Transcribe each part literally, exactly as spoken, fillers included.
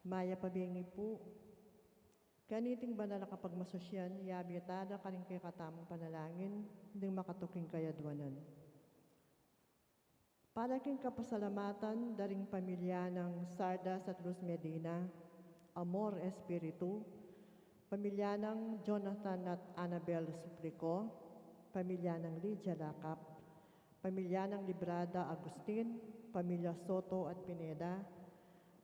Mayap a bengi pu. Kaniting banal a kapagmasusyan, yabe tala karing kekatamung panalangin ding makatuking kayadwanan. Para king kapasalamatan da ring pamilya nang Sardas at Luz Medina, Amor Espiritu, pamilya nang Jonathan at Annabel Suplico, pamilya nang Lydia Lacap, pamilya nang Librada Agustin, pamilya Soto at Pineda,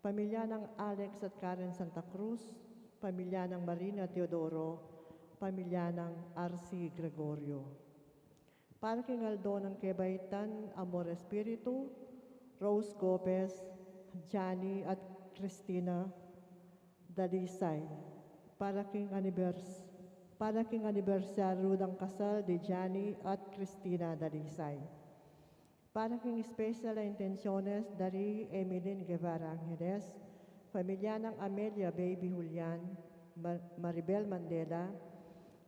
pamilya nang Alex at Karen Santa Cruz, pamilya nang Marina Teodoro, pamilya nang R C Gregorio. Para king aldo nang kebaitan, Amor Espiritu, Rose Gopez, Johnny at Christina Dalisay. Para king anivers-, para king anibersaryu dang kasal di Johnny at Christina Dalisay. Para king special a intensyones da ri Emeline Guevara Angeles, pamilya nang Amelia Baby Julian, Ma-, Maribel Mandela,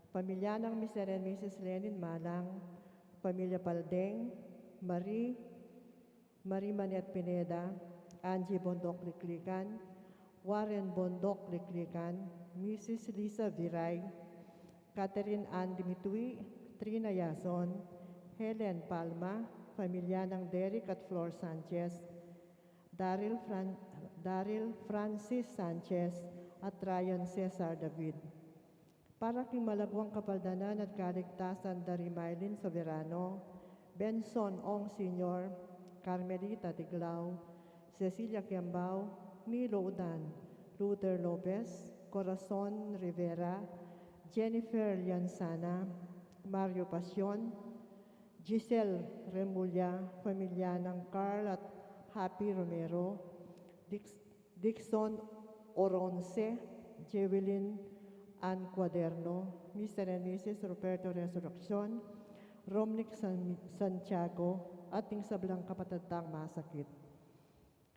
pamilya nang Mister and Missus Lenin Malang, pamilya Paldeng, Marie, Marie Manette Pineda, Angie Bondoc Liklikan, Warren Bondoc Liklikan, Missus Lisa Viray, Catherine Ann Dimitui, Trina Yason, Helen Palma, pamilya nang Derek at Flor Sanchez, Daryl Fran-, Daryl Francis Sanchez, at Ryan Cesar David. Para king malagwang kapaldanan at kaligtasan da ri Mylene Soberano, Benson Ong Senior, Carmelita Tiglao, Cecilia Kiambao, Nilo Udan, Luther Lopez, Corazon Rivera, Jennifer Lianzana, Mario Pasion, Giselle Remulla, pamilya nang Carl at Happy Romero, Dix-, Dixon Oronce, Jewelyn Ann Cuaderno, Mister and Missus Ruperto Resurreccion, Romnick San-, Santiago, at ding sablang kapatad tang masakit.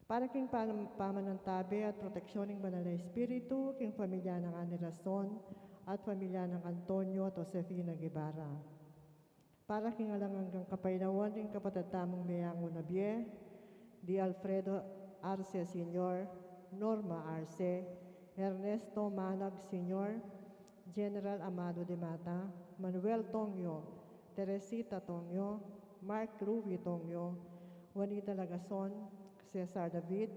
Para king pam-, pamanantabe at proteksyon ning Banal a Espiritu, king pamilya nang Anirason at pamilya nang Antonio at Josefina Guevara. Para king alang anggang kapaynawan ring kapatad tamung meyangu na bie, di Alfredo Arce Senior, Norma Arce, Ernesto Manag Senior, General Amado de Mata, Manuel Tongyo, Teresita Tongyo, Mark Louis Tongyo, Juanita Lagason, Cesar David,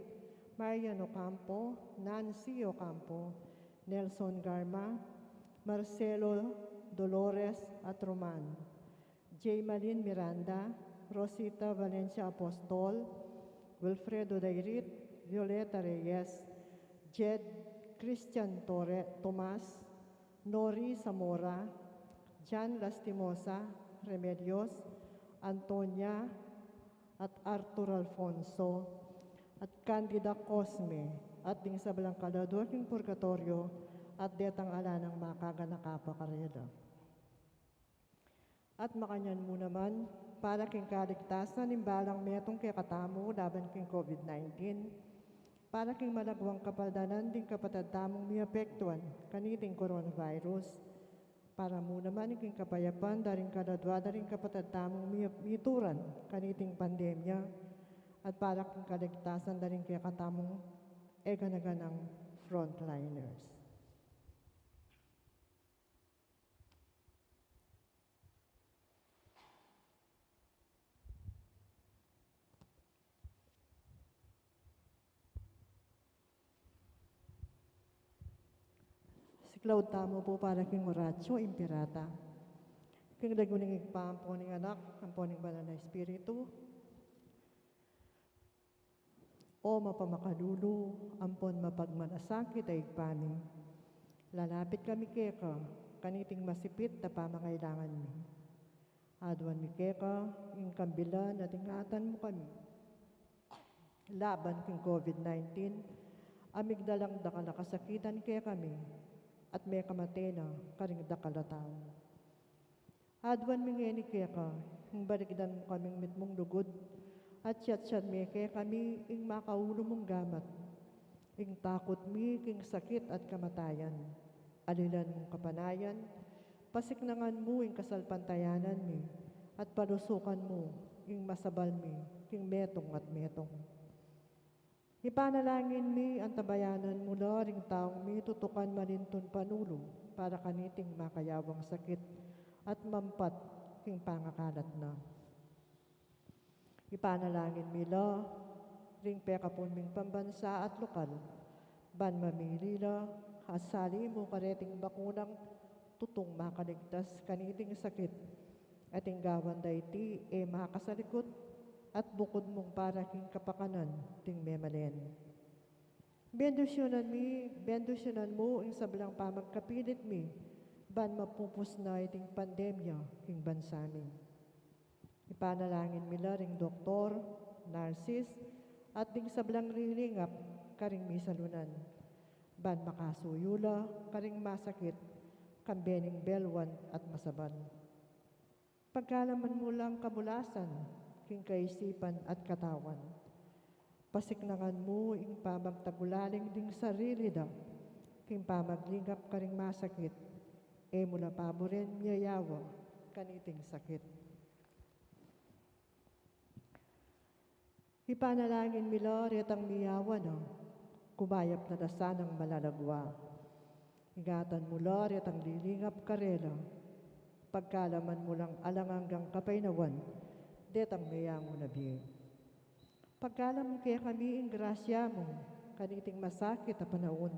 Marian Ocampo, Nancy Ocampo, Nelson Garma, Marcelo Dolores at Roman, Jaymalin Miranda, Rosita Valencia Apostol, Wilfredo Dairit, Violeta Reyes, Jed Christian Torre, Tomas, Nori Zamora, Jan Lastimosa, Remedios, Antonia, at Arthur Alfonso, at Candida Cosme, at ding sablang kaladua king purgatoryo, at detang ala nang makaganaka pa karela. At makanyan mu naman, para king kaligtasan ning balang metung kekatamu laban king COVID nineteen, para king malagwang kapaldanan ding kapatad tamung miapektuan kaniting coronavirus, para mu naman king kapayapan da ring kaladua da ring kapatad tamung mi-, mituran kaniting pandemya, at para king kaligtasan da ring kekatamung eganaganang frontliners. Siklaud tamu pu para king Oratio Imperata. King lagyu ning Ibpa, ampo ning Anak, ampo ning Banal a Espiritu. O mapamakalulu ampon mapagmalasakit a Ibpa mi, lalapit kami keka kaniting masipit a pamangailangan mi. Aduan mi keka ing kambilan at ingatan mu kami laban king COVID nineteen, a migdalang dakal a kasakitan kekami at mekamate na karing dakal a tau. Aduan mi ngeni keka ing balikdan mu kaming mitmung lugud, at siyatsyat me kekami ing makaulu mung gamat, ing takut mi king sakit at kamatayan. Alilan mung kapanayan, pasiknangan mu ing kasalpantayanan mi, at palusukan mu ing masabal mi king metung at metung. Ipanalangin mi, antabayanan mu la ring taung mitutukan malintun panulu para kaniting makayawang sakit at mampat king pangakalat na. Ipanalangin mi la ring pekapun ming pambansa at lokal, ban mamili la at sali mu kareting bakunang tutung makaligtas kaniting sakit, at ing gawan da iti e makasalikut at bukud mung para king kapakanan ding memalen. Bendisyunan mi, bendisyunan mu ing sablang pamagkapilit mi, ban mapupus na iting pandemya king bansa mi. Ipanalangin mi la ring doktor, narsis, at ding sablang rilingap karing misalunan, ban makasuyu la karing masakit, kambe ning belwan at masabal. Pagkalaman mu lang kabulasan king kaisipan at katawan. Pasiknangan mu ing pamagtagulaling ding sarili da king pamaglingap karing masakit, e mu la paburen miyayawa kaniting sakit. Ipanalangin mi la retang miyawa na, kumayap na la sanang malalagwa. Ingatan mu la retang lilingap karela. Pagkalaman mu lang alang anggang kapaynawan detang meyangu na bie. Pagkalam mu kekami ing grasya mu kaniting masakit a panaun,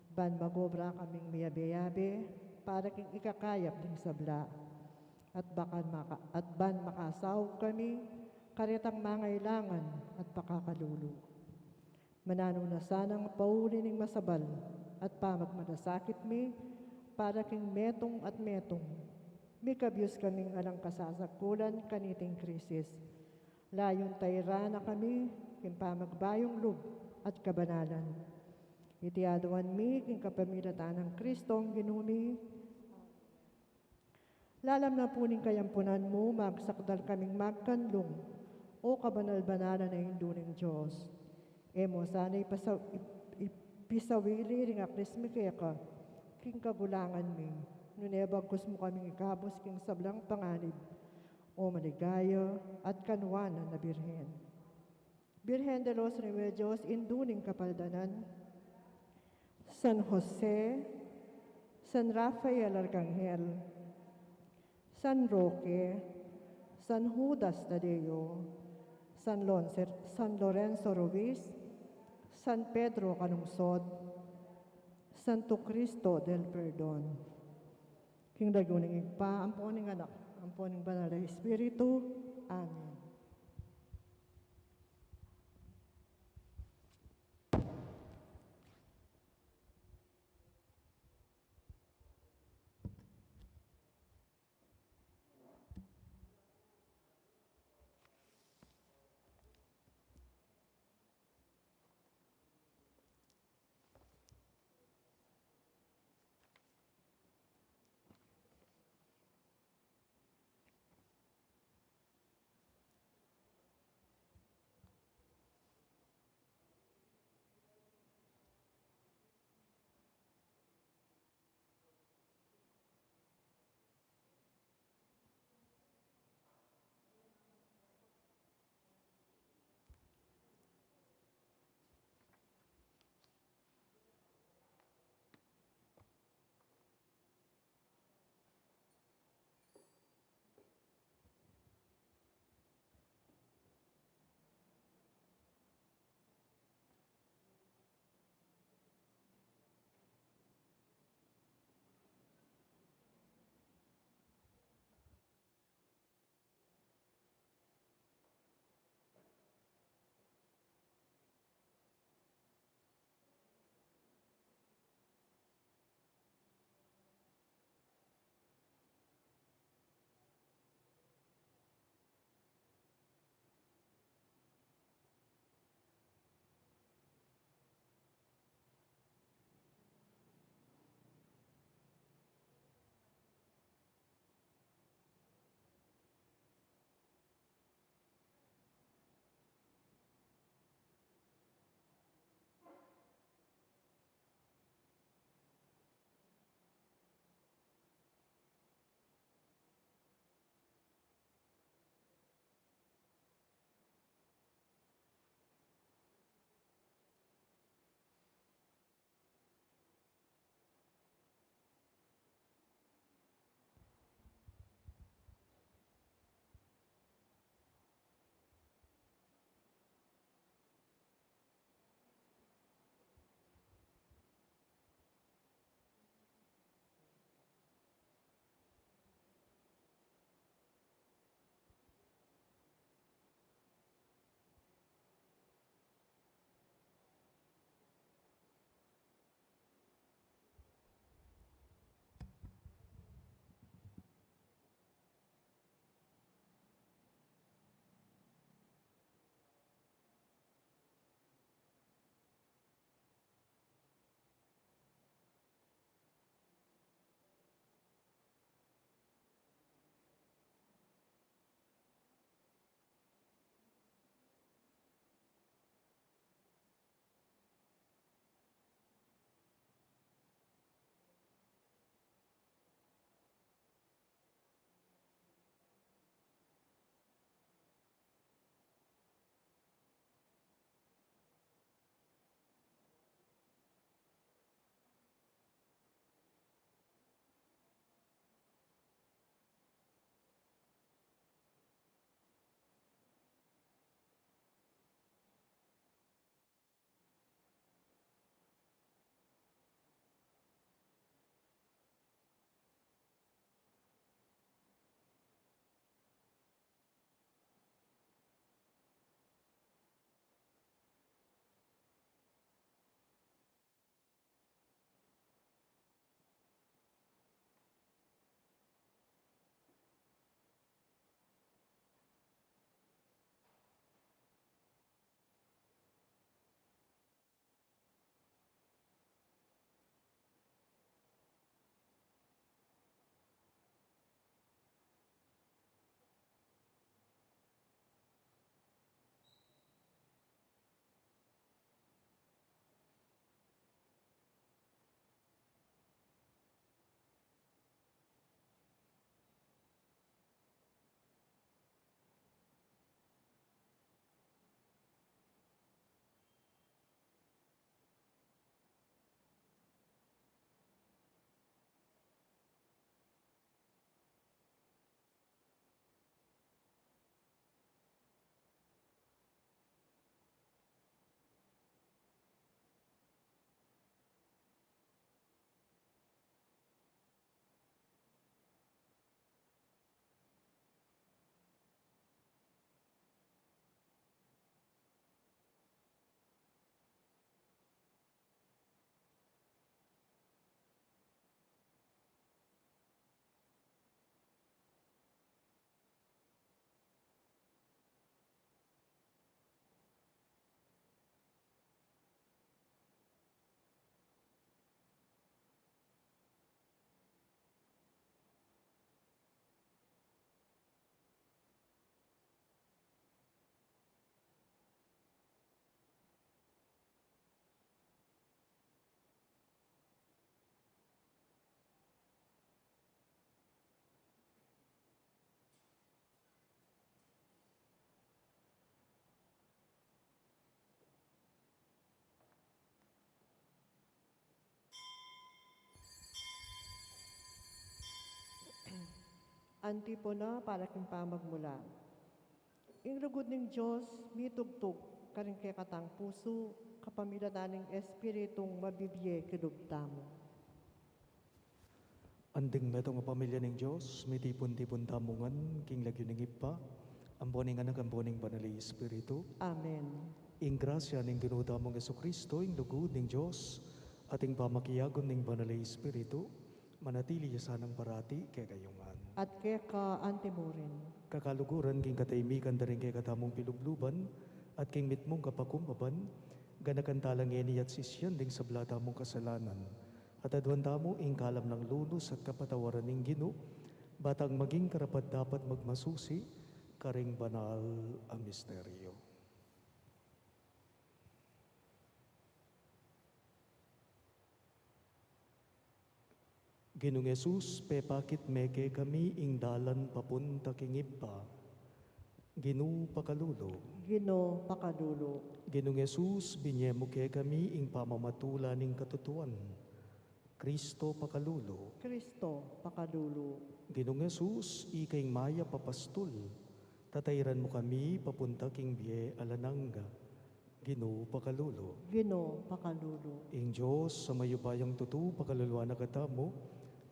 ban magobra kaming miyabe-yabe para king ikakayap ding sabla, at bakan maka-, at ban makasaup kami karetang mangailangan at pakakalulu. Mananu na sanang pauli ning masabal at pamagmalasakit mi para king metung at metung. Mikabyus kaming alang kasasagkulan kaniting krisis. Layun tairan na kami king pamagbayung lub at kabanalan. Iti aduan mi king kapamilatan nang Kristong Ginu mi. Lalam na pu ning kayampunan mu, magsakdal kaming magkanlung, o kabanal-banalan a Indu ning Dios. E mu sana ipasa-, ip-, ipisawili ring aklis mi keka king kagulangan mi, nune bagkus mu kaming ikabus king sablang panganib, o maligaya at kanuanan a Birhen. Birhen de los Remedios, Indu ning Kapaldanan, San Jose, San Rafael Arkanghel, San Roque, San Judas Tadeo, San Lonser-, San Lorenzo Ruiz, San Pedro Calungsod, Santo Cristo del Perdon. King lagyu ning Ibpa, ampo ning Anak, ampo ning Banal a Espiritu. Amen. Antipona para king pamagmula. Ing lugud ning Dios mitugtug karing kekatang pusu, kapamilatan ning Espiritung mabibie king lub tamu. Anting metung a pamilya ning Dios, mitipun-tipun tamu ngan king lagyu ning Ibpa, ampo ning Anak, ampo ning Banal a Espiritu. Amen. Ing grasya ning Ginu tamung Jesucristo, ing lugud ning Dios, at ing pamakiagun ning Banal a Espiritu, manatili ya sanang parati kekayu ngan. At keka antimurin. Kakaluguran, king katahimikan da ring kekatamung pilubluban, at king mitmung kapakumbaban, ganakan tala ngeni at sisian ding sabla tamung kasalanan. At aduan tamu ing kalam nang lunus at kapatawaran ning Ginu, batang maging karapat-dapat magmasusi karing banal a misteryo. Ginung Jesus, pepakit me kekami ing dalan papunta king Ibpa. Ginu, pakalulu. Ginu, pakalulu. Ginung Jesus, binie mu kekami ing pamamatula ning katutuan. Kristo, pakalulu. Kristo, pakalulu. Ginung Jesus, ika ing mayap a pastul, tatairan mu kami papunta king bie alang angga. Ginu, pakalulu. Ginu, pakalulu. Ing Dios a mayupayang tutu, pakaluluan na katamu,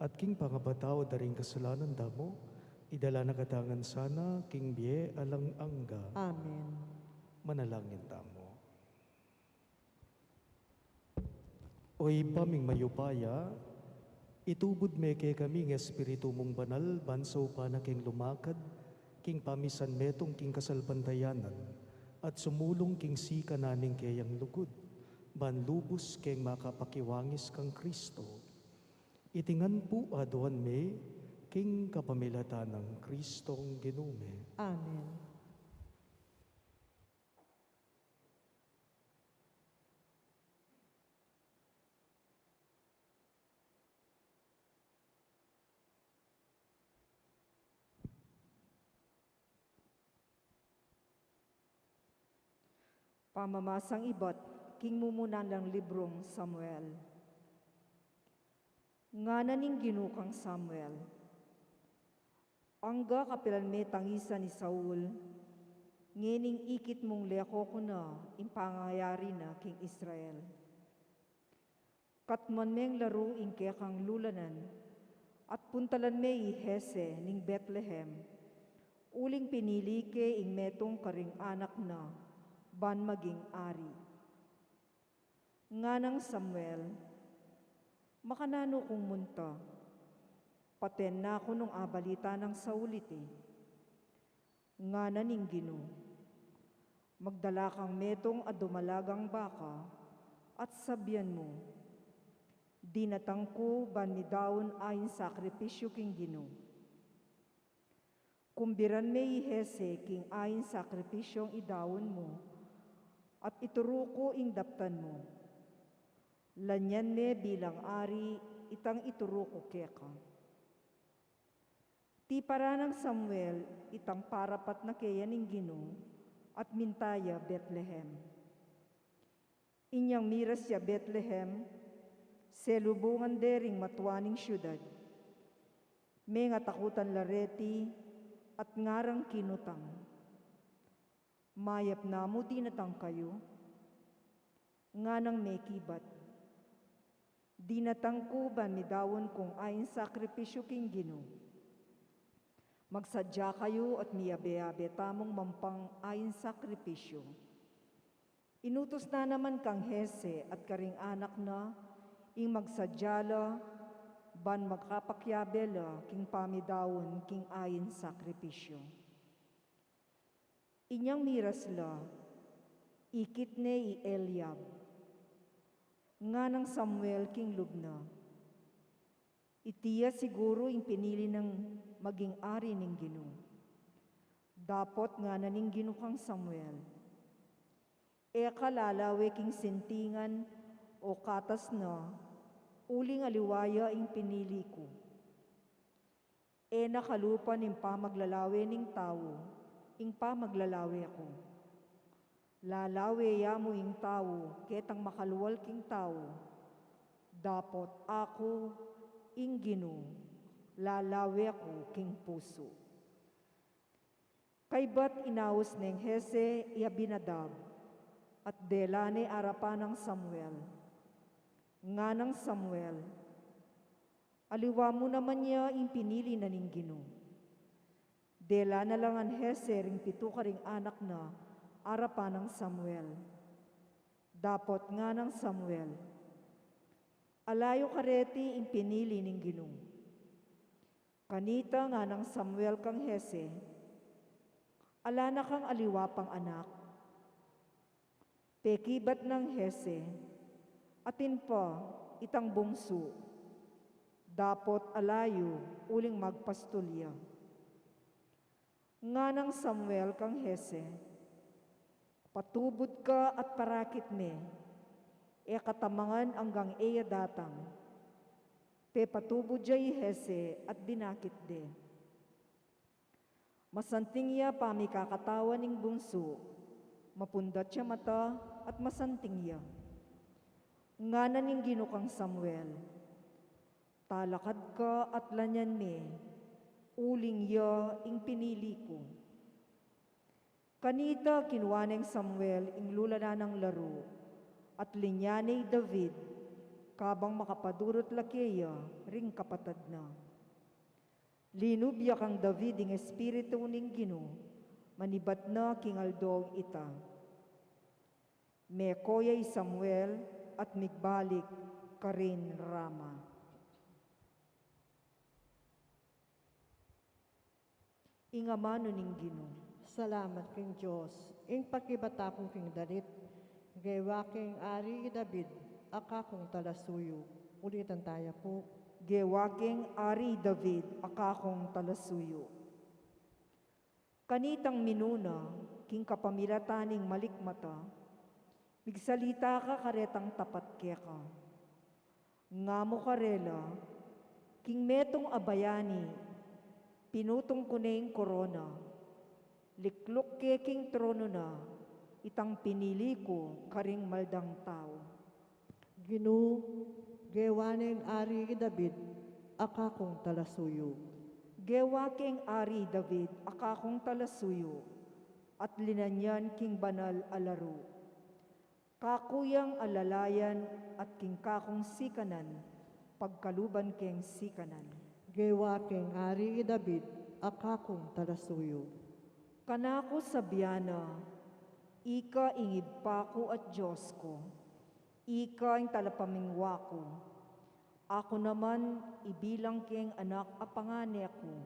at king pangapatawad da ring kasalanan tamu, idala na katamu ngan sana king bie alang angga. Amen. Manalangin tamu. O Ibpa ming mayupaya, itubud me kekami ing Espiritu mung Banal, ban saupan na keng lumakad king pamisan metung king kasalpantayanan, at sumulung king sikanan ning keyang lugud, ban lubus keng makapakiwangis kang Kristo. Iti ngan pu aduan mi king kapamilatan nang Kristong Ginu mi. Amen. Pamamasang ibat king mumunan lang librung Samuel. Ngana ning Ginu kang Samuel, angga kapilan me tangisan i Saul, ngening ikit mung leko ku na ing pangayari na king Israel. Katmuan meng laru ing kekang lulanan, at puntalan me i Jese ning Betlehem, uling pinili ke ing metung karing anak na ban maging ari. Nganang Samuel, makananu kung munta? Paten na ku nung abalita nang Saul iti. Ngana ning Ginu, magdala kang metung a dumalagang baka, at sabian mu, dinatang ku ban midaun ain sakripisyu king Ginu. Kumbiran me i Jese king ain sakripisyung idaun mu, at ituru ku ing daptan mu. Lanyan me bilang ari itang ituru ku keka. Tiparan nang Samuel itang parapat na keya ning Ginu, at minta ya Betlehem. Inyang miras ya Betlehem, selubungan de ring matua ning siudad. Mengatakutan la reti, at ngarang kinutang, mayap namu dinatang kayu? Nganang mekibat, dinatang ku ban midaun kung ain sakripisyu king Ginu. Magsadya kayu at miyabe-yabe tamung mampang ain sakripisyu. Inutus na naman kang Jese at karing anak na ing magsadya la, ban makapakyabe la king pamidaun king ain sakripisyu. Inyang miras la, ikit ne i Eliab. Nganang Samuel king lub na, iti ya siguru ing pinili nang maging ari ning Ginu. Dapot ngana ning Ginu kang Samuel, e ka lalawe king sintingan o katas na, uling aliwa ya ing pinili ku. E na kalupa ning pamaglalawe ning tau ing pamaglalawe ku. Lalawe ya mu ing tau ketang makalual king tau. Dapot aku ing Ginu, lalawe ku king pusu. Kaybat inaus neng Jese i Abinadab, at dela ne arapan nang Samuel. Ngana nang Samuel, "Aliwa mu naman ya ing pinili na ning Ginu." Dela na la ngan Jese ring pitu karing anak na arapan nang Samuel. Dapot ngana nang Samuel, "Ala yu kareti ing pinili ning Ginu." Kanita ngana nang Samuel kang Jese, "Ala na kang aliwa pang anak?" Pekibat nang Jese, "Atin pa, itang bungsu. Dapot ala yu, uling magpastul ya." Ngana nang Samuel kang Jese, "Patubud ka at parakit me, e ka tamangan anggang e ya datang." Pepatubud ya i Jese at dinakit de. Masanting ya pamikakatawan ning bungsu, mapundat ya mata at masanting ya. Ngana ning Ginu kang Samuel, "Talakad ka at lanyan me, uling ya ing pinili ku." Kanita kinua neng Samuel ing lulanan nang laru, at linyan ne i David, kabang makapadurut la keya ring kapatad na. Linub ya kang David ing Espiritu ning Ginu, manibat na king aldong ita. Meko ya i Samuel at migbalik karin Rama. Ing amanu ning Ginu. Salamat king Dios. Ing pakibat ku king dalit, gewa keng Ari i David a kakung talasuyu. Ulitan taya pu. Gewa keng Ari i David a kakung talasuyu. Kanitang minuna king kapamilatan ning malikmata, migsalita ka karetang tapat keka. Ngamu karela, king metung a bayani, pinutung ku ne ing korona, likluk ke king trono na, itang pinili ku karing maldang tau. Ginu, gewa neng Ari i David a kakung talasuyu. Gewa keng Ari i David a kakung talasuyu, at linanyan king banal a laru. Kaku yang alalayan at king kakung sikanan, pagkaluban keng sikanan. Gewa keng Ari i David a kakung talasuyu. Kanaku sabian na, "Ika ing Ibpa ku at Dios ku, ika ing talapamingwa ku." Aku naman ibilang keng anak a pangane ku,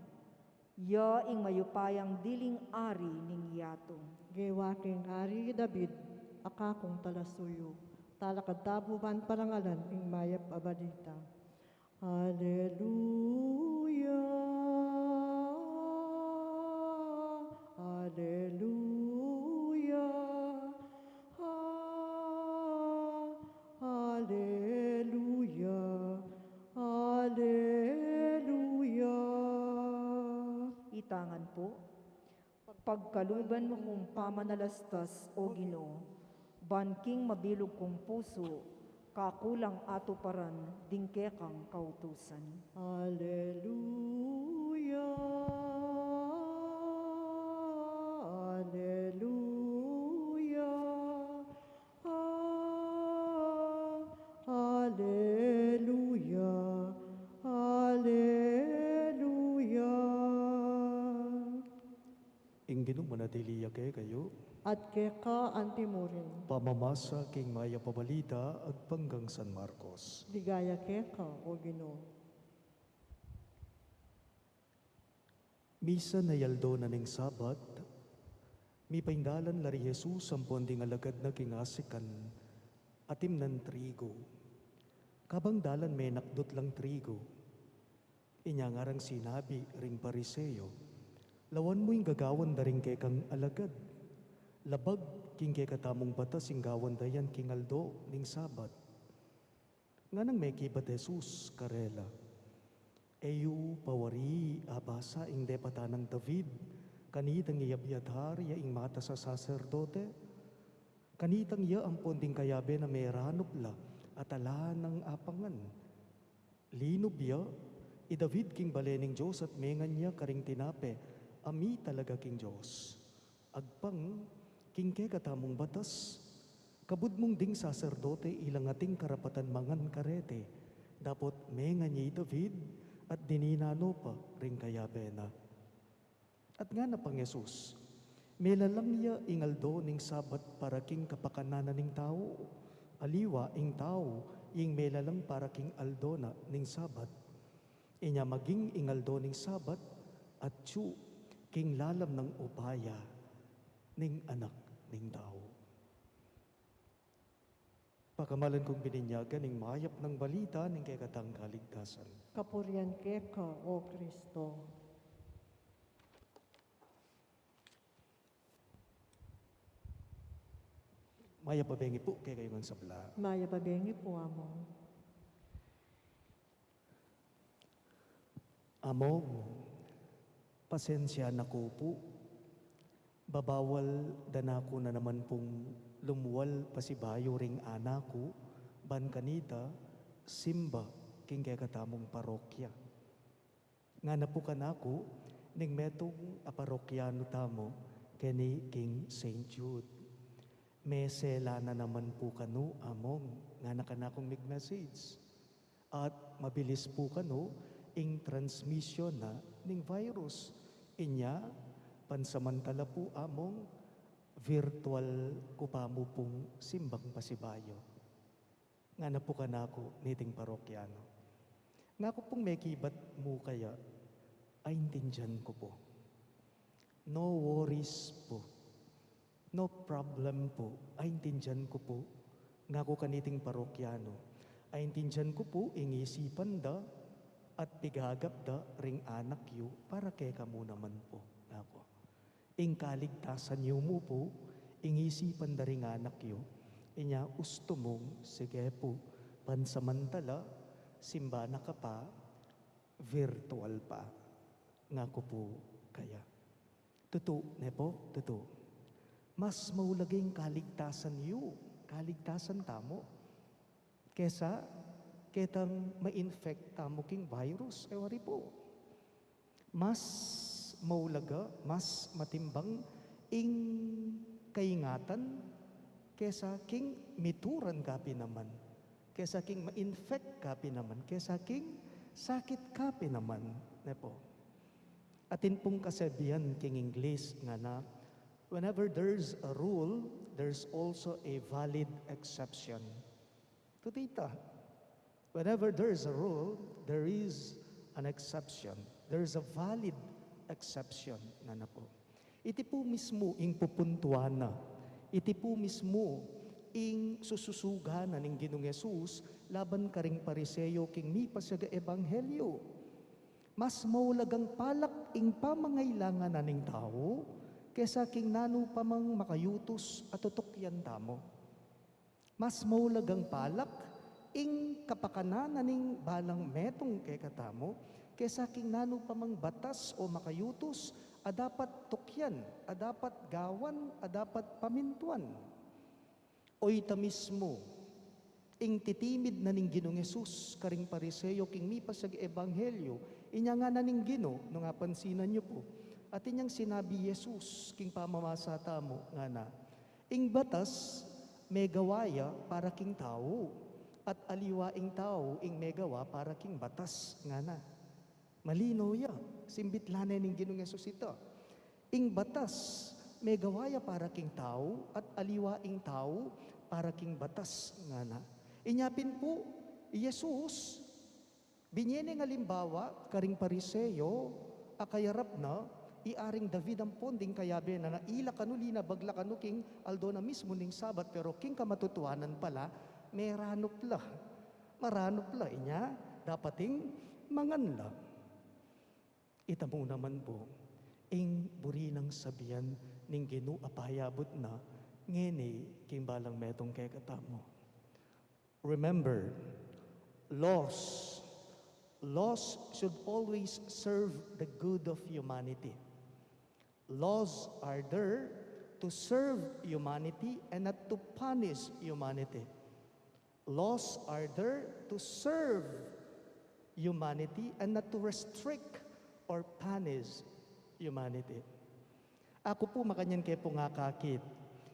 ya ing mayupayang diling ari ning yatu. Gewa keng Ari i David a kakung talasuyu. Talakad ta pu ban parangalan ing mayap a balita. Aleluya, aleluya, a-, aleluya, aleluya. Ita ngan pu. Pagkaluban mu kung pamanalastas, O Ginu, ban king mabilug kung pusu, kaku lang atuparan ding kekang kautusan. Aleluya, aleluya, a-, aleluya, aleluya. Ing Ginu manatili ya kekayu. At keka antimurin. Pamamasa king mayap a balita agpang kang San Marcos. Ligaya keka, O Ginu. Misan a aldo na ning Sabat, mipaindalan la ri Jesus ampon ding alagad na king asikan, atim nang trigu. Kabang dalan menakdut lang trigu. Inya ngarang sinabi ring Pariseo, "Lawan mu ing gagawan da ring kekang alagad. Labag king kekatamung batas ing gawan da yan king aldo ning Sabat." Nganang mekibat Jesus karela, "E yu pa wari abasa ing depatan nang David, kanitang i Abiatar ya ing matas a saserdote? Kanitang ya ampon ding kayabe na meranup la at ala nang apangan. Linub ya, I David king bale ning Dios at mengan ya karing tinape a mitalaga king Dios. Agpang king kekatamung batas, kabud mung ding saserdote ilang ating karapatan mangan kareti, dapot mengan ya i David at dininano pa ring kayabe na. At ngana pang Jesus, melalang ya ing aldo ning Sabat para king kapakanan na ning tau, aliwa ing tau ing melalang para king aldo na ning Sabat. Inya maging ing aldo ning Sabat atyu king lalam nang upaya ning Anak ning Tau. Pakamalan kung bininyagan ning mayap nang balita ning kekatang kaligtasan. Kapurian keka, O Kristo. Mayap a bengi pu kekayu ngan sabla. Mayap a bengi pu, Among. Among, pasensya na ku pu. Babawal da na ku na naman pung lumual pasibayu ring anak ku, ban kanita, simba king kekatamung parokya. Ngana pu kanaku ning metung a parokyanu tamu keni king Saint Jude. Mesela na naman pu kanu, Among, ngana kanakung mig-message. At mabilis pu kanu ing transmission na ning virus. Inya, pansamantala pu, Among, virtual ku pa mu pung simbang pasibayu. Ngana pu kanaku niting parokyanu, ngaku pung mekibat mu kaya, aintindian ku pu. No worries pu. No problem pu. Aintindian ku pu. Ngaku kaniting parokyanu, aintindian ku pu ing isipan da at pigagap da ring anak yu para kekamu naman pu. Ngaku. Ing kaligtasan yu mu pu, ing isipan da ring anak yu. Inya ustu mung, sige pu, pansamantala, simba na ka pa, virtual pa. Ngaku pu kaya. Tutu, ne pu? Tutu. Mas maulaga ing kaligtasan yu, kaligtasan tamu, kesa ketang ma-infect tamu king virus, e wari pu. Mas maulaga, mas matimbang ing kaingatan kesa king mituran ka pin naman, kesa king ma-infect ka pin naman, kesa king sakit ka pin naman, ne pu. Atin pung kasabian king Ingles ngana, whenever there's a rule, there's also a valid exception. Tutu ita, whenever there's a rule, there is an exception. There is a valid exception, ngana pu. Iti pu mismu ing pupuntuan na. Iti pu mismu ing sususugan na ning Ginung Jesus laban karing Pariseo king mipasiag a ebanghelyo. Mas maulagang palak ing pamangailangan na ning tau kesa king nanu pa mang makayutus a tutukyan tamu. Mas maulagang palak ing kapakanan na ning balang metung kekatamu kesa king nanu pa mang batas o makayutus a dapat tukyan, a dapat gawan, a dapat pamintuan. Oyta mismu ing titimid na ning Ginung Jesus karing Pariseo king mipasiag a ebanghelyo. Inya ngana ning Ginu, nung apansinan yu pu, atin yang sinabi Jesus king pamamasa tamu, ngana, ing batas megawa ya para king tau, at aliwa ing tau ing megawa para king batas, ngana. Malino ya, simbit la ne ning Ginung Jesus ita. Ing batas megawa ya para king tau, at aliwa ing tau para king batas, ngana. Inya pin pu, i Jesus, binye neng alimbawa karing Pariseo a kayarap na, i Aring David ampon ding kayabe na, na ila kanu, linabag la kanu king aldo na mismu ning Sabat, pero king kamatutuanan pala, meranup la. Maranup la, inya dapat ing mangan la. Ita mu naman pu, ing buri nang sabian ning Ginu a payabut na ngeni king balang metung kekatamu. Remember, laws, laws should always serve the good of humanity. Laws are there to serve humanity and not to punish humanity. Laws are there to serve humanity and not to restrict or punish humanity. Aku pu makanyan ke pung akakit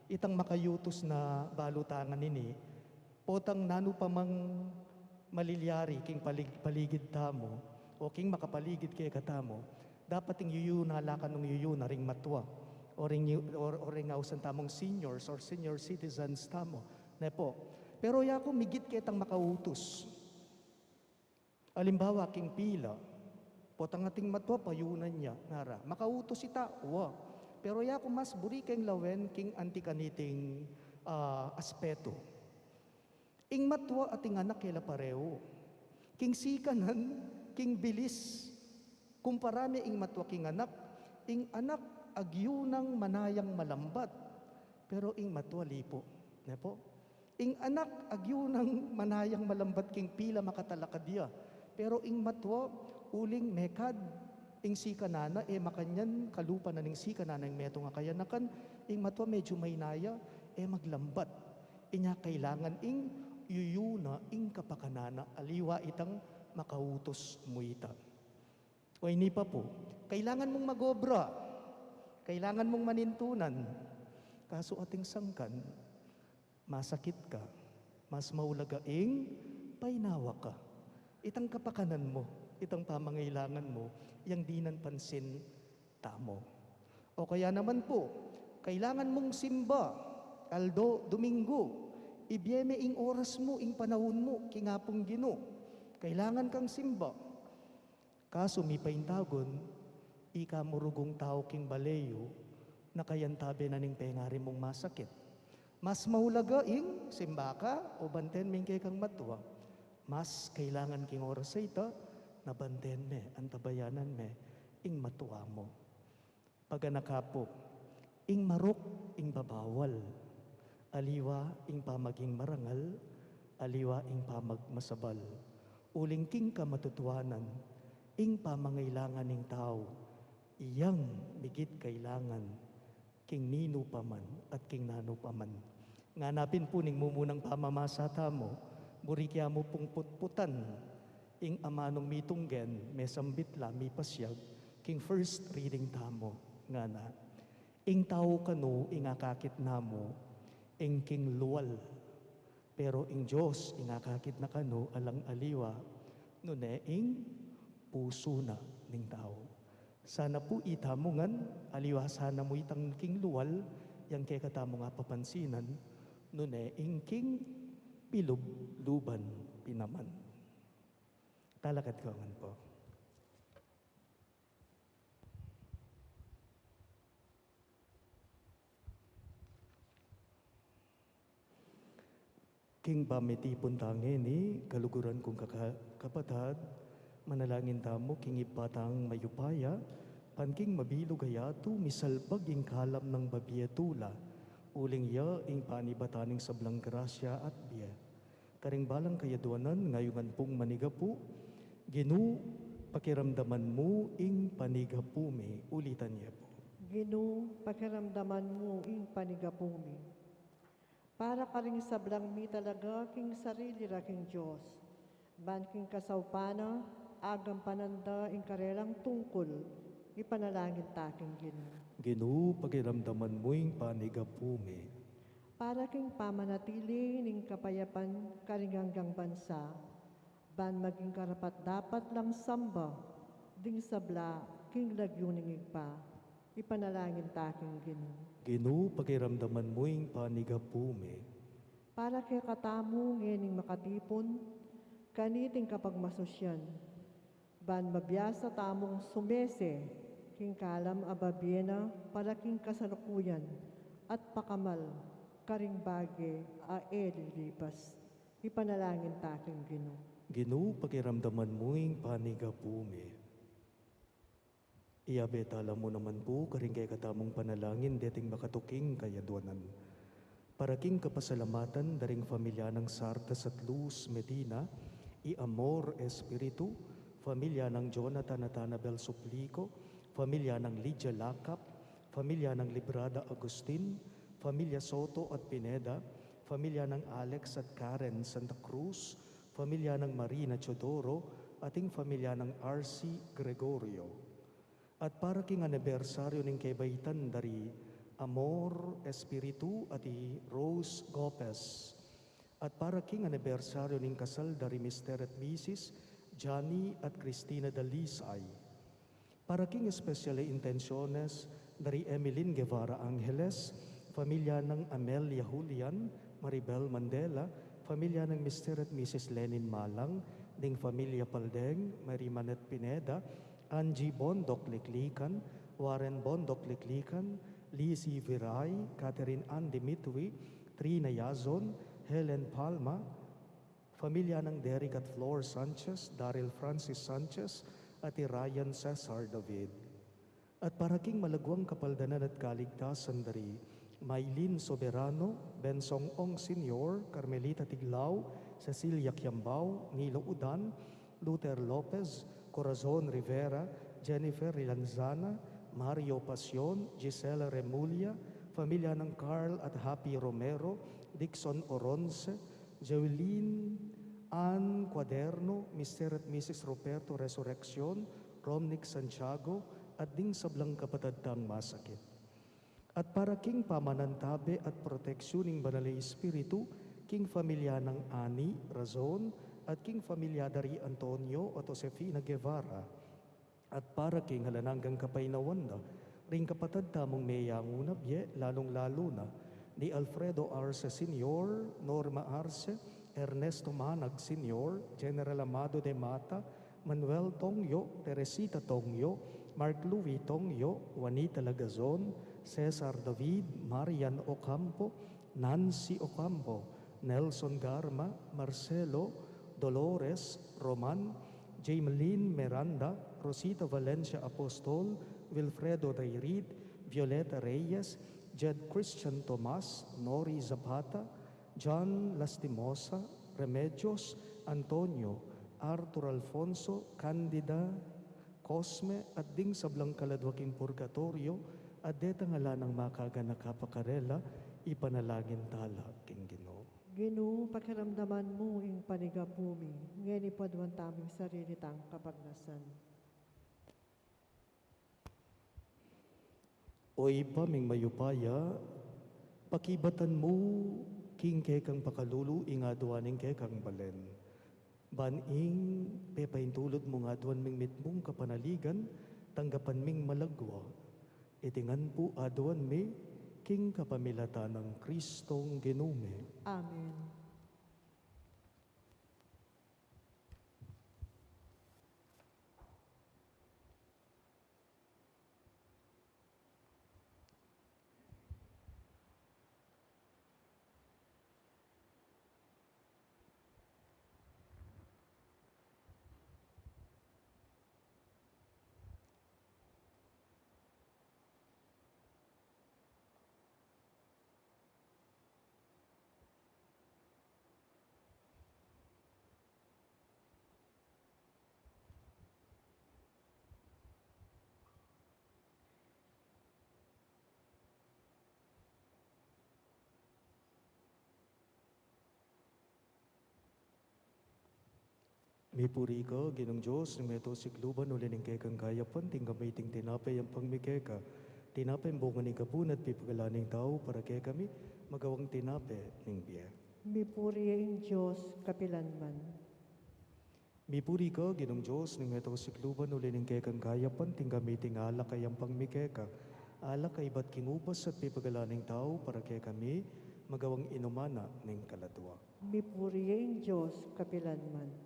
itang makayutus na balu ta ngeni, potang nanu pa mang malilyari king palig-, paligid tamu, o king makapaligid kekatamu, dapat ing yuyuna la kanung yuyuna ring matua, o ring yu-, o, o ring ausan tamung seniors or senior citizens tamu, ne pu. Pero ya ku migit ketang makautus. Alimbawa, king pila, potang ating matua payunan ya, ngara, makautus ita, wa. Pero ya ku mas buri keng lawen king anti kaniting, ah, aspetu. Ing matua at ing anak e la pareu. King sikanan, king bilis, kumpara me ing matua king anak, ing anak agyu nang manayang malambat, pero ing matua lipu. Ne pu? Ing anak agyu nang manayang malambat king pila makatalakad ya. Pero ing matua, uling mekad, ing sikanan na, e makanyan kalupa na ning sikanan na ing metung a kayanakan, ing matua medyu maynaya, e maglambat. Inya kailangan ing yuyuna ing kapakanan na, aliwa itang makautus mu ita. O ini pa pu, kailangan mung magobra, kailangan mung manintunan, kasu ating sangkan, masakit ka, mas maulaga ing painawa ka. Itang kapakanan mu, itang pamangailangan mu, yang dinan pansin tamu. O kaya naman pu, kailangan mung simba, aldo, Domingo, ibie me ing oras mu, ing panaun mu, king Apung Ginu. Kailangan kang simba. Kasu mipaintagun, ika mu rugung tau king bale yu, na kayantabe na ning pengari mung masakit. Mas maulaga ing simba ka o banten me ing kekang matua. Mas kailangan king oras a ita, na banten me, antabayanan me, ing matua mu. Paganaka pu, ing marok, ing babawal, aliwa ing pamaging marangal, aliwa ing pamagmasabal. Uling king kamatutuanan, ing pamangailangan ning tau, iyang migit kailangan, king ninu pa man at king nanu pa man. Ngana pin pu ning mumunang pamamasa tamu, buri ke mu pung putputan ing amanung mitunggen, mesambit la, mipasiag, king first reading tamu, ngana, ing tau kanu ing akakit namu, ing king lual. Pero ing Dios ing akakit na kanu alang aliwa, nune ing pusu na ning tau. Sana pu itamu ngan, aliwa sana mu itang king lual, yang kekatamung apapansinan, nune ing king pilubluban pin naman. Talakad ku ngan pu. King pamitipun tang ngeni, kaluguran kung kaka-, kapatad, manalangin tamu king Ibpa tang mayupaya, ban king mabilug a yatu, misalpag ing kalam nang babie tula, uling ya ing panibatan ning sablang grasya at bie. Karing balang kayadwanan, ngayungan pung manigapu, Ginu, pakiramdaman mu ing panigapu mi, ulitan ye pu. Ginu, pakiramdaman mu ing panigapu mi. Para karing sablang mitalaga king sarili ra king Dios, ban king kasaupan na, agampanan da ing karelang tungkul, ipanalangin ta king Ginu. Ginu, pakiramdaman mu ing panigapu mi. Para king pamanatili ning kapayapan karing anggang bansa, ban maging karapat-dapat lang samba ding sabla king lagyu ning Ibpa, ipanalangin ta king Ginu. Ginu, pakiramdaman mu ing panigapu mi. Para kekatamu ngening makatipun kaniting kapagmasusyan, ban mabiasa tamung sumese king kalam a babie na para king kasalukuyan at pakamal karing bage a e lilipas. Ipanalangin ta king Ginu. Ginu, pakiramdaman mu ing panigapu mi. Iyabe tala mu naman pu karing kekatamung panalangin deting makatuking kayadwanan. Para king kapasalamatan da ring familia nang Sartas at Luz Medina y Amor Espiritu, familia nang Jonathan at Annabel Suplico, familia nang Lydia Lacap, familia nang Librada Agustin, familia Soto at Pineda, familia nang Alex at Karen Santa Cruz, familia nang Marina Teodoro, at ing familia nang R C Gregorio, at para king anibersaryo ning kebaitan da ri Amor Espiritu at i Rose Gopez, at para king anibersaryo ning kasal da ri Mister at Missus Johnny at Cristina Dalisay. Para king espesyal a intensyones da ri Emeline Guevara Angeles, familia nang Amelia Julian, Maribel Mandela, familia nang Mister at Missus Lenin Malang, ding familia Paldeng, Mary Manette Pineda, Angie Bondoc Liklikan, Warren Bondoc Liklikan, Lizzie Viray, Catherine Ann Dimitri, Trina Yazon, Helen Palma, familia nang Derek at Flor Sanchez, Daryl Francis Sanchez, at i Ryan Cesar David. At para king malaguang kapaldanan at kaligtasan da ri Mylene Soberano, Bensong Ong Senior, Carmelita Tiglao, Cecilia Kiambao, Nilo Udan, Luther Lopez, Corazon Rivera, Jennifer Rilanzana, Mario Pasion, Gisela Remulla, familia nang Carl at Happy Romero, Dixon Oronce, Jewelyn Ann Cuaderno, Mister at Missus Ruperto Resurreccion, Romnick Santiago, at ding sablang kapatad tang masakit. At para king pamanantabe at proteksyon ning Banal a Espiritu, king familia nang Ani Razon, at king familia da ri Antonio at Josefina Guevara, at para king alang anggang kapaynawan da ring kapatad tamung meyangu na bie, lalung-lalu na di Alfredo Arce Senior, Norma Arce, Ernesto Manag Senior, General Amado de Mata, Manuel Tongyo, Teresita Tongyo, Mark Louis Tongyo, Juanita Lagazon, Cesar David, Marian Ocampo, Nancy Ocampo, Nelson Garma, Marcelo, Dolores, Roman, Jameline Miranda, Rosita Valencia Apostol, Wilfredo Dairit, Violeta Reyes, Jed Christian Tomas, Nori Zapata, John Lastimosa, Remedios, Antonio, Arthur Alfonso, Candida, Cosme, at ding sablang kaladwa king purgatoryo, at detang ala nang makaganaka pa karela, ipanalangin tala king Ginu. Ginu, pakiramdaman mu ing panigapu mi, ngeni paduan tamu ing sarili tang kapagnasan. O Ibpa ming mayupaya, pakibatan mu king kekang pakalulu ing aduan ning kekang balen. Ban ing pepaintulud mung aduan ming mitmung kapanaligan, tanggapan ming malagwa. Iti ngan pu aduan mi, king kapamilatan nang Kristong Ginu mi. Amen. Mipuri ka, Ginung Dios ning meto sikluban, uli ning kekang kayapan, tinggap mi iting tinape yampang mi keka. Tinape ing bunga ning kabun at pipagalan ning tau para kekami, magawang tinape ning bie. Mipuri ya ing Dios kapilanman. Mipuri ka, Ginung Dios ning meto sikluban, uli ning kekang kayapan, tinggap mi iting alak a yampang mi keka. Alak a ibat king ubas at pipagalan ning tau para kekami, magawang inuman na ning kaladua. Mipuri ya ing Dios kapilanman.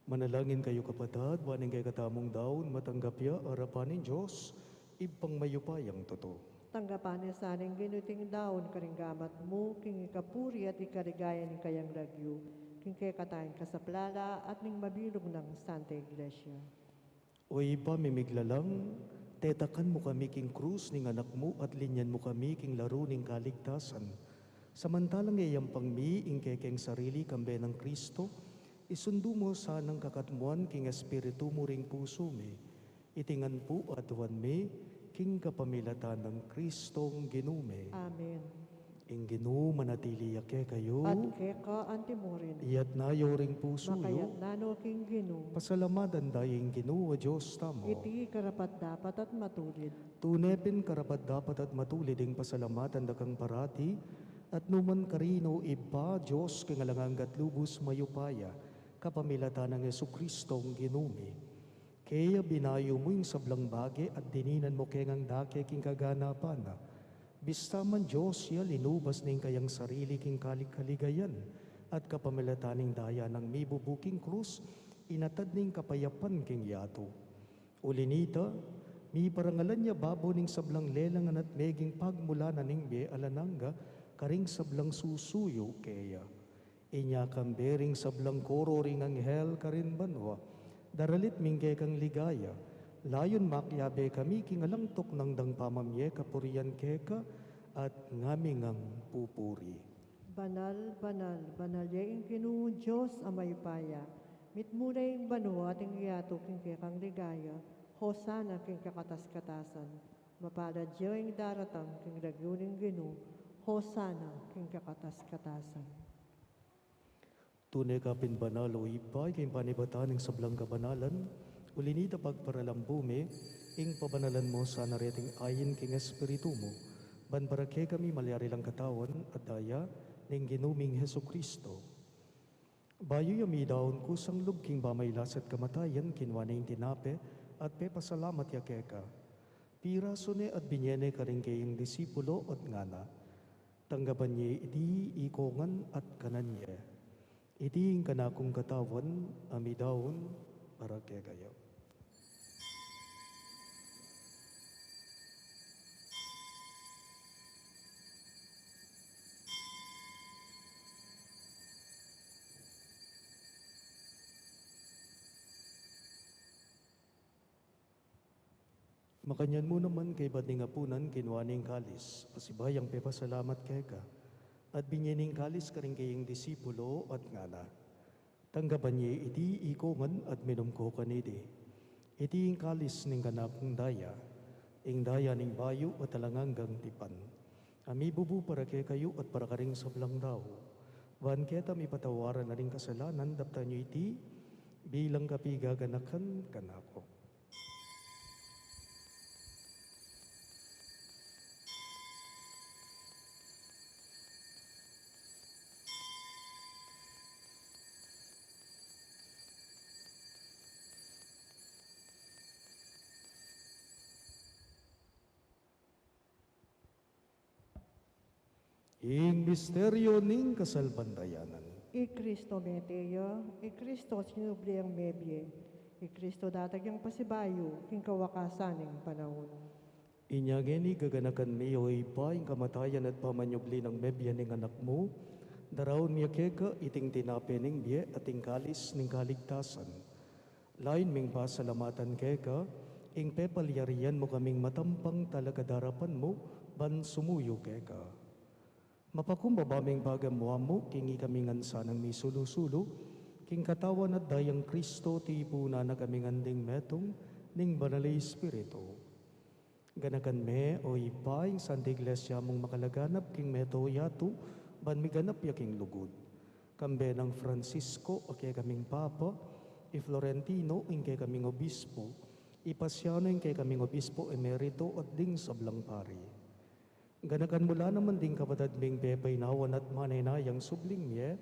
Manalangin kayu, kapatad, ban ing kekatamung daun matanggap ya arapan ning Dios, Ibpang mayupayang tutu. Tanggapan na sa ning Ginu iting daun karing gamat mu, king ikapuri at ikaligaya ning kayang lagyu, king kekatang kasaplalan at ning mabilug nang Santa Iglesia. O Ibpa ming miglalang, tetakan mu kami king krus ning Anak mu at linyan mu kami king laru ning kaligtasan. Samantalang iyayampang mi ing kekeng sarili kambe nang Kristo, Isundu mu sana ing kakatmuan king espiritu mu ring pusu mi. Iti ngan pu aduan mi, king kapamilatan nang Kristong Ginu mi. Amen. Ing Ginu manatili ya kekayu. At keka antimurin. Iyatas yu ring pusu yu. Makayatas no king Ginu. Pasalamatan da ing Ginu a Dios tamu. Iti karapat-dapat at matulid. Tune pin karapat-dapat at matulid ing pasalamatan da kang parati, at nukarin man, Ibpa, Dios king alang angga at lubus mayupaya, kapamilatan nang Jesucristong Ginu mi. Kaya binayu mu ing sablang bage at dininan mu keng dake king kaganapan na. Bista man Dios ya, linubas ne ing kayang sarili king kali-, kaligayan, at kapamilatan ning daya nang mibubu king krus, inatad ne ing kapayapan king yatu. Uli na nita, miparangalan ya babo ning sablang lelangan at meging pagmulan na ning bie alang angga karing sablang susuyu keya. Inya kambe ring sablang koro ring anghel karin banua, daralit mi ing kekang ligaya, layun makiabe kami king alang tuknang dang pamamie kapurian keka at ngaming pupuri. Banal, banal, banal ya ing Ginu Dios a mayupaya. Mitmu na ing banua at ing yatu king kekang ligaya. Hosana king kakatas-katasan. Mapalad ya ing daratang king lagyu ning Ginu. Hosana king kakatas-katasan. Tune ka pin banal, o Ibpa, king panibatan ning sablang kabanalan, uli na nita pagparalambu mi, ing pabanalan mu sana reting ain king espiritu mu, ban para kekami malyari lang katawan at daya ning Ginu ming Jesucristo. Bayu ya midaun kusang lub king pamailas at kamatayan, kinua ne ing tinape, at pepasalamat ya keka. Pirasu ne at binie ne karing kayang disipulo at ngana, Tanggapan ye iti ikongan at kanan ye. Iti ing kanakung katawan a midaun para kekayu. Makanyan mu naman kaybat ning apunan, kinua ne ing kalis, pasibayu yang pepasalamat keka, at binie ne ing kalis karing kayang disipulo, at ngana, Tanggapan ye iti ikongan at minum ko kaniti. Iti ing kalis ning kanakung daya, ing daya ning bayu at alang anggang tipan, a mibubu para kekayu at para karing sablang tau, ban keta mipatawaran na ring kasalanan. Daptan yu iti bilang kapigaganakan kanaku. Ing misteryu ning kasalpantayanan. I Kristo mete ya, i Kristo sinubli yang mebie, i Kristo datag yang pasibayu king kawakasan ning panaun. Inya ngeni gaganakan mi, o Ibpa, ing kamatayan at pamanyubli nang mebie ning Anak mu, daraun mi keka iting tinape ning bie at ing kalis ning kaligtasan. Layun ming pasalamatan keka ing pepalyarian mu kaming matampang talakad king arapan mu ban sumuyu keka. Mapakumbaba ming pagamuan mu king ikami ngan sanang misulu-sulu king katawan at dayang Kristo, tipunan na kami ngan ding metung ning Banal a Espiritu. Ganakan me, o Ibpa, ing Santa Iglesia mung makalaganap king meto yatu, ban miganap ya king lugud. Kambe nang Francisco, a kekaming Papa, i Florentino, ing kekaming Obispo, i Pasiano, ing kekaming Obispo Emerito, at ding sablang pari. Ganakan mu la naman ding kapatad ming pepainawan at manenayang subling mie,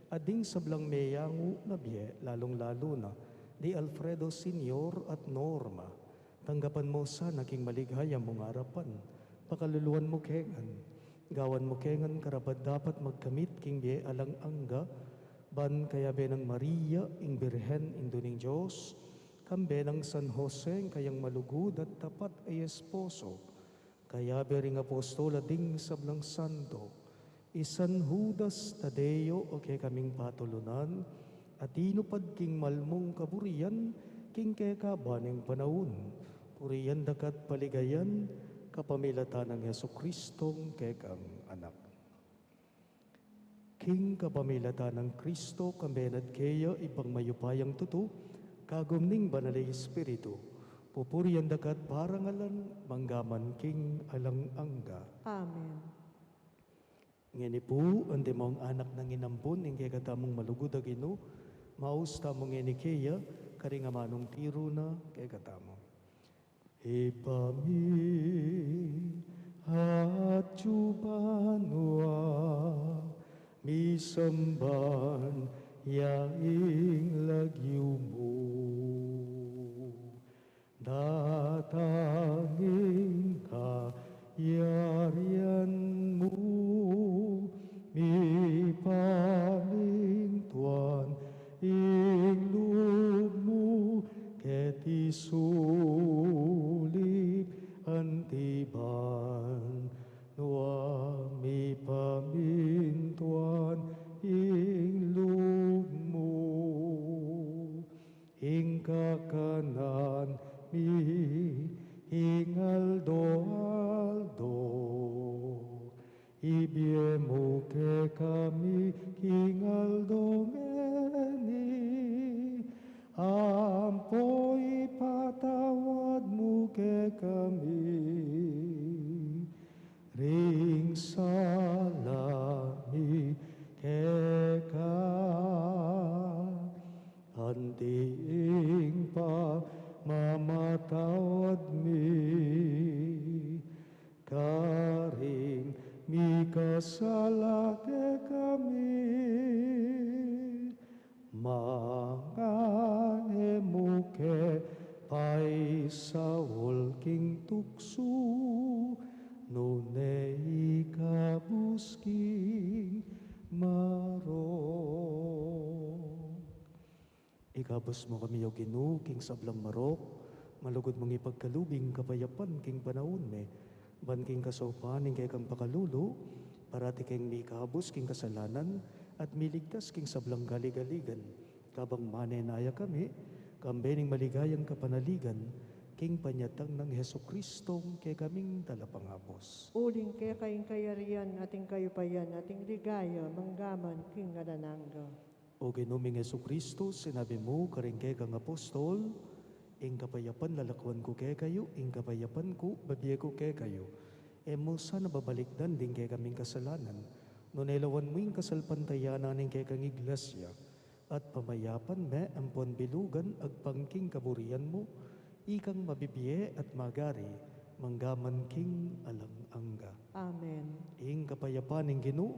at ding sablang meyangu na bie, lalung-lalu na di Alfredo Senior at Norma. Tanggapan mu sana king maligaya mung arapan, pakaluluan mu ke ngan, gawan mu ke ngan karapat-dapat magkamit king bie alang angga, ban kayabe nang Maria, ing Birhen, Indu ning Dios, kambe nang San Jose, ing kayang malugud at tapat a esposo, kayabe ring apostol at ding sablang santo, i San Judas Tadeo a kekaming patulunan, a tinupad king malmung kaburian king kekaban ning panaun, purian da ka at paligayan kapamilatan nang Jesucristong kekang Anak. King kapamilatan nang Kristo, kambe na at keya, Ibpang mayupayang tutu, kagum ning Banal a Espiritu, pupurian da ka at parangalan, mangga man king alang angga. Amen. Ngeni pu, antimong anak nang inampun ning kekatamung malugud a Ginu, maus tamu ngeni keya, karing amanung tiru na kekatamu. Ibpa mi, atsu ka banua, misamban ya ing lagyu mu. Datang ing kayarian mu, mipamintuan ing lub mu, keti sulip anti banua, mipamintuan ing lub mu. Ing kakanan mi king aldo-aldo, ibie mu kekami king aldo ngeni, ampo ipatawad mu kekami ring sala mi keka, anti ing pamamatawad mi karing mikasala kekami, manga e mu ke paisaul king tuksu, nune ikabus king marok. Ikabus mu kami, O Ginu, king sablang marok, malugud mung ipagkalub ing kapayapan king panaun mi, ban king kasaupan ning kekang pakalulu, parati keng mikabus king kasalanan, at miligtas king sablang galigaligan, kabang manenaya kami, kambe ning maligayang kapanaligan, king panyatang nang Jesucristong kekaming Talapangabus. Uling keka ing kayarian, at ing kayupayan, at ing ligaya, mangga man king alang angga. O Ginu ming Jesucristo, sinabi mu karing kekang apostol, ing kapayapan lalakwan ku kekayu, ing kapayapan ku bibie ku kekayu. E mu sana babalikdan ding kekaming kasalanan, nune lawan mu ing kasalpantayanan ning kekang Iglesia, at pamayapan me ampon bilugan agpang king kaburian mu, ikang mabibie at magari, mangga man king alang angga. Amen. Ing kapayapan ning Ginu,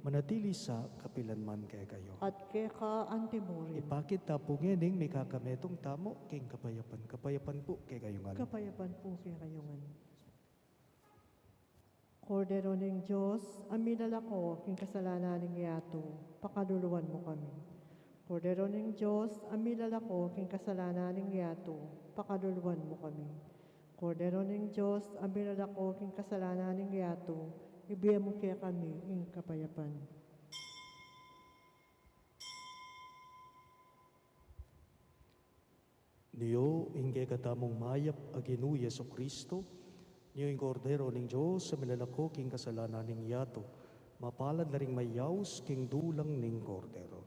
manatili sa kapilan man kekayu. At keka antimurin. Ipakit ta pu ngening mikakametung tamu king kapayapan. Kapayapan pu kekayu ngan. Kapayapan pu kekayu ngan. Kordero ning Dios, a milalako king kasalanan ning yatu, pakaluluan mu kami. Kordero ning Dios, a milalako king kasalanan ning yatu, pakaluluan mu kami. Kordero ning Dios, a milalako king kasalanan ning yatu, ibie mu kekami ing kapayapan. Nyo ing kekatamung mayap a Ginu Jesucristo, nyo ing Kordero ning Dios a milalako king kasalanan ning yatu, mapalad la ring mayaus king dulang ning Kordero.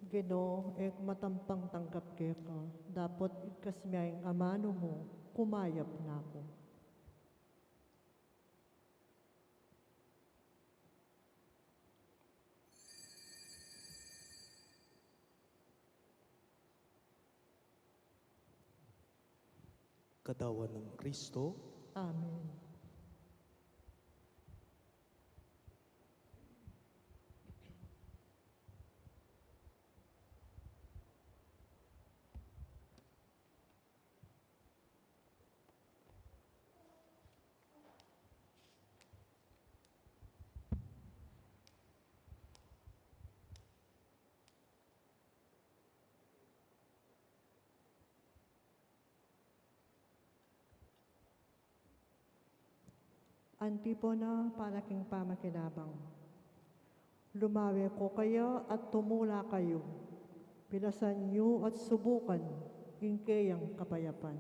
Ginu, e ku matampang tanggap keka, dapot igkas me ing amanu mu, kumayap na ku. Katawan nang Kristo. Amen. Antipona para king pamakinabang. Lumawe ko kaya at tumula kayu, pilasan yu at subukan ing keyang kapayapan.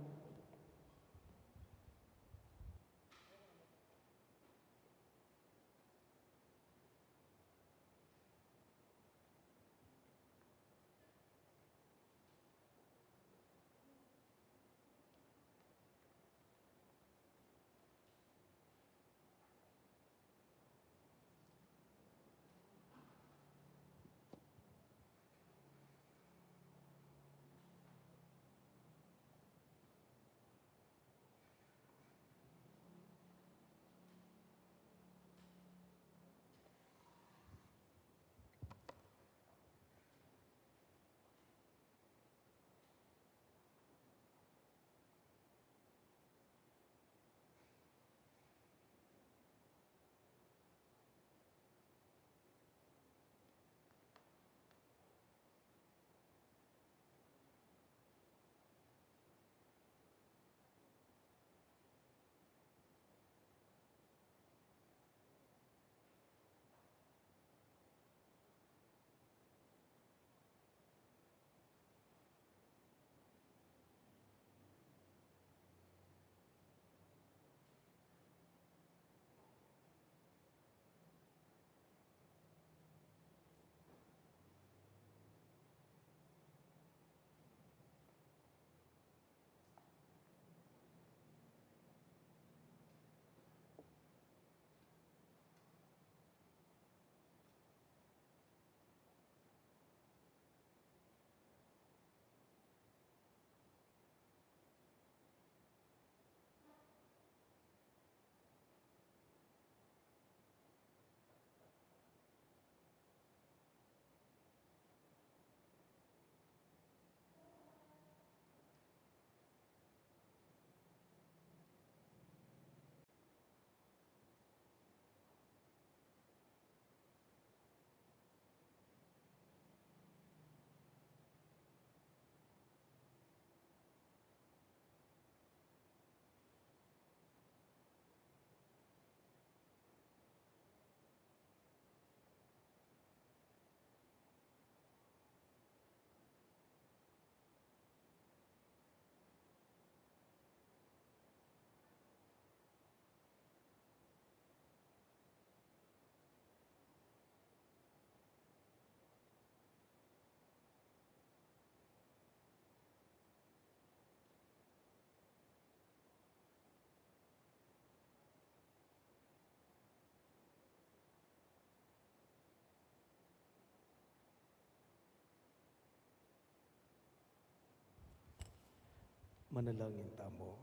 Manalangin tamu.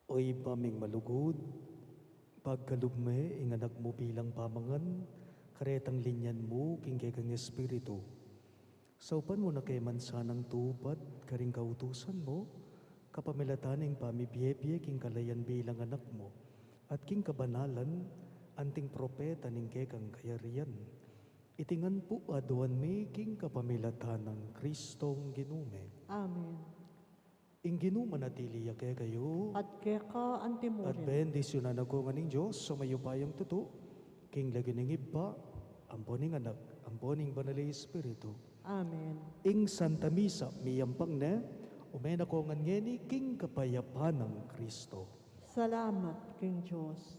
O Ibpa ming malugud, pagkalub me ing Anak mu bilang pamangan karetang linyan mu king kekang Espiritu. Saupan mu na ke man sanang tupad karing kautusan mu, kapamilatan ning pamibiebie king kalayan bilang Anak mu, at king kabanalan anting propeta ning kekang kayarian. Iti ngan pu aduan mi king kapamilatan nang Kristong Ginu mi. Amen. Ing Ginu manatili ya kekayu. At keka antimurin. At bendisyunan na kayu ngan ning Dios a mayupayang tutu, king lagyu ning Ibpa, ampo ning Anak, ampo ning Banal a Espiritu. Amen. Ing Santa Misa miyampang ne, ume na kayu ngan ngeni king kapayapan nang Kristo. Salamat king Dios.